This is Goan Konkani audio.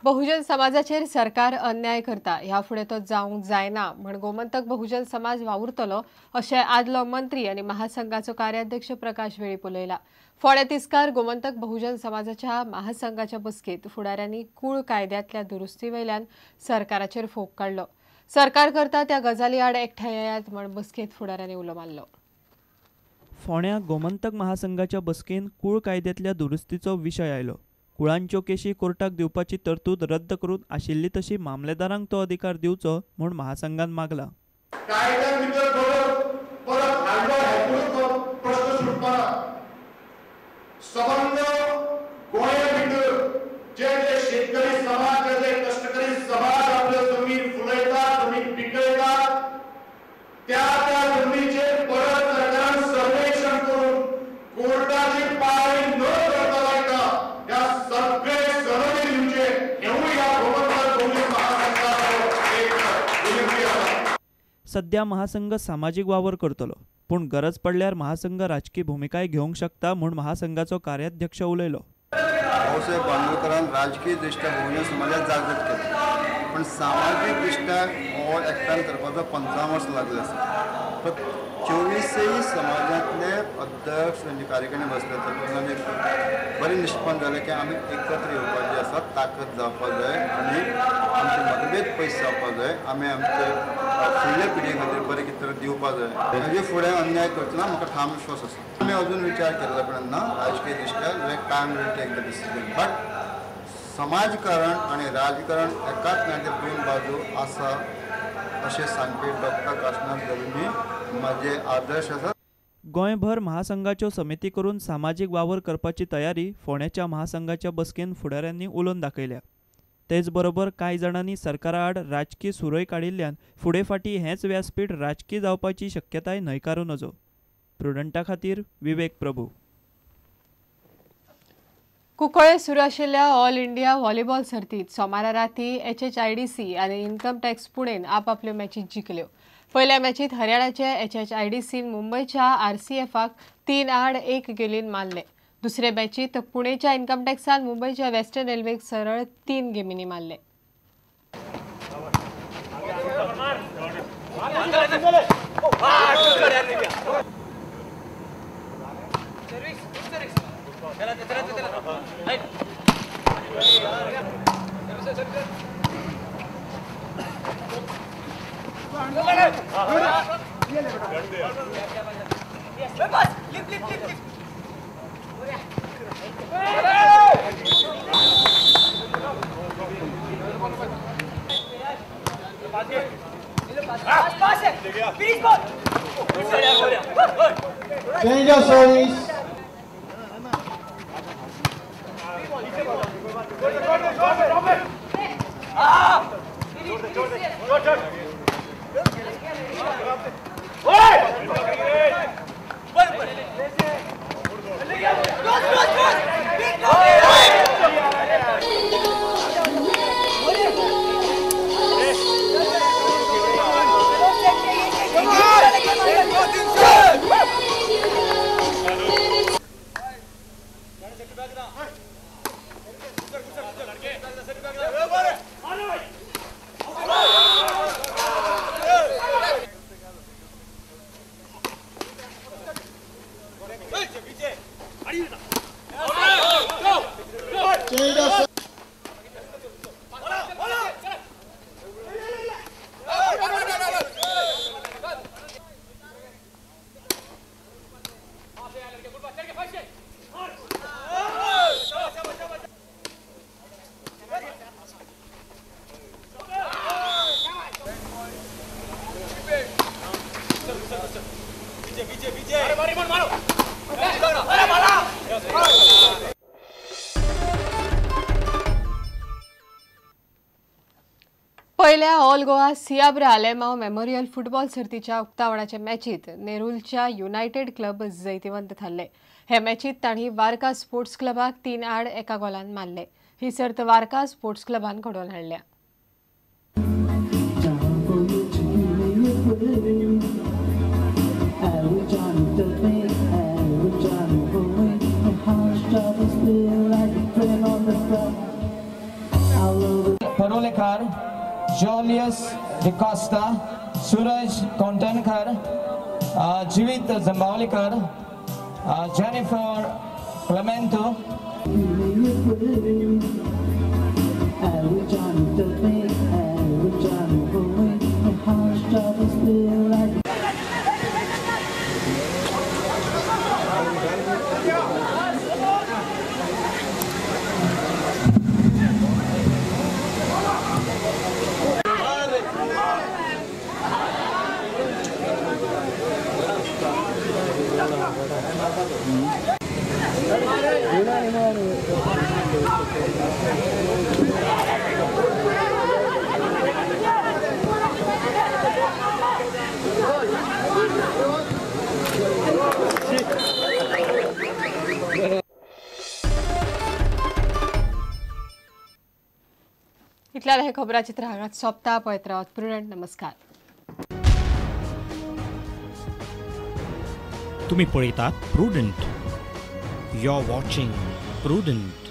बहुजन समाजाचेर सरकार अन्याय करता, ह्या फुडें तो जावंक जायना म्हण गोमंतक बहुजन समाज वावुरतलो अशें आदलो मंत्री आनी महासंघाचो कार्याध्यक्ष प्रकाश वेळीप उलयला। फोंड्या तिस्कार गोमंतक बहुजन समाजाच्या महासंघाच्या बसकेत फुडाऱ्यांनी कूळ कायद्यांतल्या दुरुस्ती वयल्यान सरकाराचेर फोग काडलो। सरकार करता त्या गजाली आड एकठांय येयात म्हण बसकेत फुडाऱ्यांनी उलो मारलो। फोंड्या गोमंतक महासंघाच्या बसकेन कूळ कायद्यांतल्या दुरुस्तीचो विशय आयलो। कुळांच्यो केशी कोर्टाक दिवपाची तरतूद रद्द करून आशिल्ली तशी मामलेदारांक तो अधिकार दिवचो म्हूण महासंघान मागला। सबंध गोंया भितर जे जे शेतकरी समाज, जे जे कष्टकरी समाज आपले जमीन फुलयता, जमीन पिकयता, त्या त्या जमनीचेर परत सरकारान सर्वेक्षण करून कोर्टाची पाळणी न करता लायता ह्या सगळे सनदी दिवचे हेवूय ह्या गोमंतक बहुजन महासंघाचो एक विनंती आसा। सध्या महासंघ सामाजीक वावर करतलो, पूण गरज पडल्यार महासंघ राजकीय भूमिकाय घेवंक शकता म्हूण महासंघाचो कार्याध्यक्ष उलयलो। भाऊसाहेब बांदोडकरान राजकीय दृष्ट्या बहुजन समाजाक जागृत केले, पण सामाजीक दृष्ट्या हो एकठांय करपाचो 15 वर्सां लागले आसा। 24 समाजांतले अध्यक्ष आनी कार्यकारिणी बसले तातूंतल्यान एक बरें निष्पन्न जालें की आमी एकत्र येवपाचें आसा, ताकद जावपाक जाय आनी आमचे मतभेद पयस जावपाक जाय, आमी आमचे फुडले पिळगे खातीर बरें कितें तरी दिवपाक जाय। हाजे फुडें अन्याय करचो ना म्हाका ठाम विश्वास आसा। आमी अजून विचार केल्लो पण ना राजकीय दृष्ट्या time will take the decision, but समाजकारण आनी राजकारण एकाच नाण्याच्या दोन बाजू आसा अशें सांगपी डॉक्टर काशनाथ गवळी माझे आदर्श आसा। गोंयभर महासंघाच्यो समिती करून सामाजीक वावर करपाची तयारी फोंड्याच्या महासंघाच्या बसकेन फुडाऱ्यांनी उलोवन दाखयल्या। तेच बरोबर कांय जाणांनी सरकारा आड राजकीय सुरय काडिल्ल्यान फुडें फाटीं हेंच व्यासपीठ राजकीय जावपाची शक्यताय न्हयकारूं नजो। प्रुडंटा खातीर विवेक प्रभू। कुंकळे सुरू आशिल्ल्या ऑल इंडिया व्हॉलीबॉल सर्तीत सोमारा राती HHIDC आनी इन्कम टॅक्स पुणेन आपापल्यो मॅची जिखल्यो। पयल्या मॅचीत हरियाणाचे HHIDCन मुंबयच्या RCFाक 3-1 गेलीन मारले। दुसरे मॅचीत पुणेच्या इन्कम टॅक्सान मुंबयच्या वेस्टर्न रेल्वेक सरळ 3 गेमींनी मारले। Change of service. पयल्या all Goa Seabra Alemao memorial football सर्तीच्या उक्तावणाच्या मॅचीत नेरूलच्या युनायटेड क्लब जैतिवंत थारले। हे मॅचीत तांणी वारका स्पोर्ट्स क्लबाक 3-1 गोलान मारले। ही सर्त वारका स्पोर्ट्स क्लबान घडोवन हाडल्या। I love Julius D'Costa, Suraj Kontankar, Jivit Jambavlikar, Jennifer Clemento. इतल्यार हे खबराचित्र हांगाच सोंपता. पळयत रावात प्रुडंट. नमस्कार. तुम्ही पळयतात Prudent. You are watching Prudent.